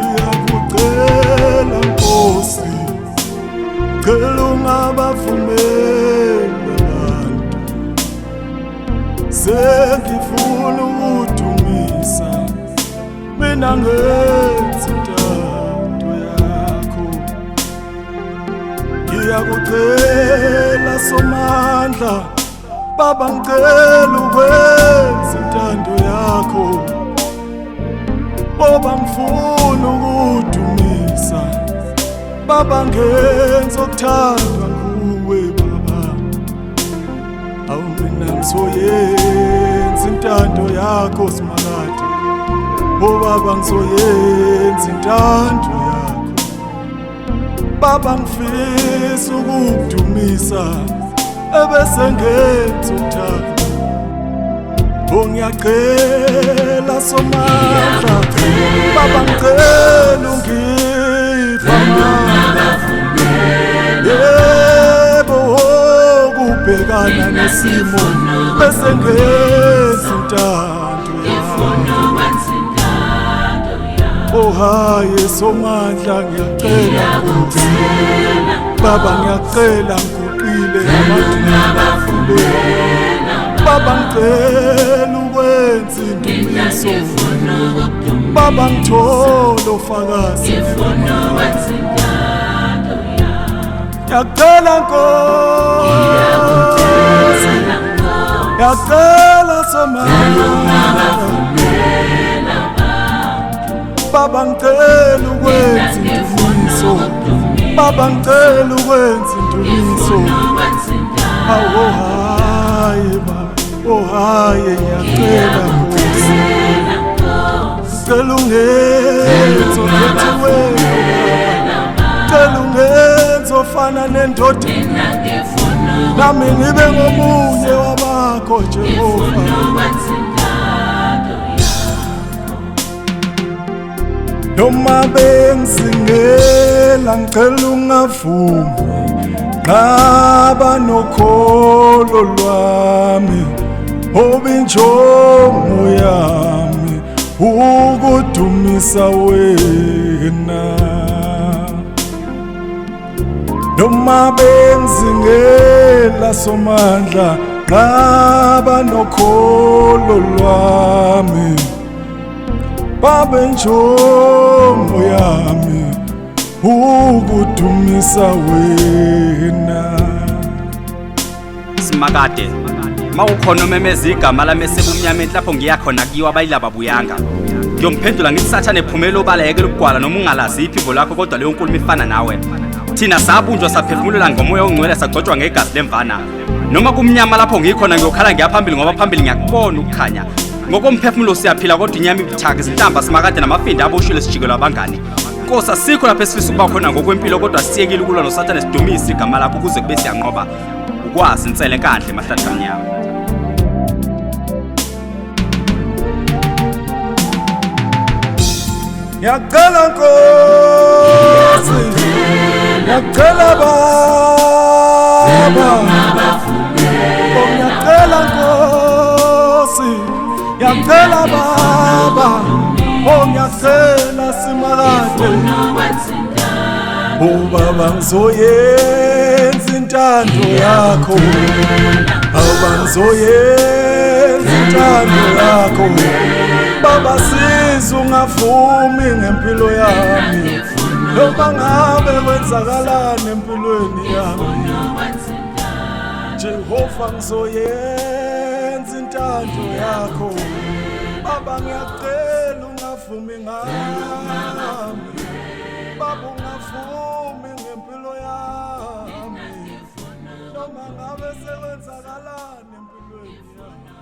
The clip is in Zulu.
Ngiyakucela Nkosi, cela ungabavumeli abantu. Sengifuna ukudumisa mina ngenza intando yakho. Ngiyakucela Somandla, Baba ngicela ukwenza intando yakho. Ngoba ngifuna ukudumisa, Baba ngenza okuthandwa nguwe Baba. Awu mina ngizoyenza intando yakho Simakade. Oh Baba ngizoyenza intando yakho. Baba ngifisa ukukudumisa ebese ngenza uthando. Oh ngiyacela Somandla, Baba ngicela ungiphe amandla. Yebo ukubhekana nesimo bese ngenza intando yakho. Oh hayi Somandla ngiyacela Nkosi, Baba ngiyacela ngiguqile amadolo. Baba ngicela ukwenza indumiso, Baba ngithola ufakazi. Ngiyacela Nkosi, ngiyacela Somandla, Baba ngicela ukwenza indumiso, Baba ngicela ukwenza indumiso. Awu hayi Baba, oh hayi ngiyacela Nkosi, cela ungenze okhethiweyo Baba, cela ungenze ofana nendoda, nami ngibe ngomunye wabakho Jehova. Noma bengizingela ngicela ungavumi, nqaba nokholo lwami, obinjongo yami ukudumisa wena. Noma bengizingela Somandla, nqaba nokholo lwami, babe njongo yami ukudumisa wena. Simakade, mawukhona omemeza igama lami esebumnyameni lapho ngiya khona kuyiwa abayilaba buyanga. Ngiyomphendula ngithi Sathane phumela obala yekela ukugwala noma ungalazi iphimbo lakho kodwa leyo nkulumo ifana nawe. Thina sabunjwa saphefumulela ngomoya ongcwele sagcotshwa ngegazi lemvana. Noma kumnyama lapho ngikhona ngiyokhala ngiya phambili ngoba phambili ngiyakubona ukukhanya. Ngokomphefumulo siyaphila kodwa inyama ibuthaka, izinhlamba Simakade namafinda aboshile sijikelwa abangani. Nkosi asikho lapho esifisa ukuba khona ngokwempilo kodwa siyekile ukulwa noSathane sidumise igama lakho ukuze kube siyanqoba. Ukwazi insele enkandla emahlathi amnyama. Ngiyacela Nkosi, ngiyacela Baba, ngiyacela Nkosi, ngiyacela Baba, oh ngiyacela Simakade. Oh Baba ngizoyenza intando yakho, Baba ngizoyenza intando yakho. Baba siza ungavumi ngempilo yami, noma ngabe kwenzakalani empilweni yami. Jehova ngizoyenza intando yakho, Baba ngiyacela ungavumi ngami, Baba ungavumi ngempilo yami, noma ngabe sekwenzakalani empilweni yami.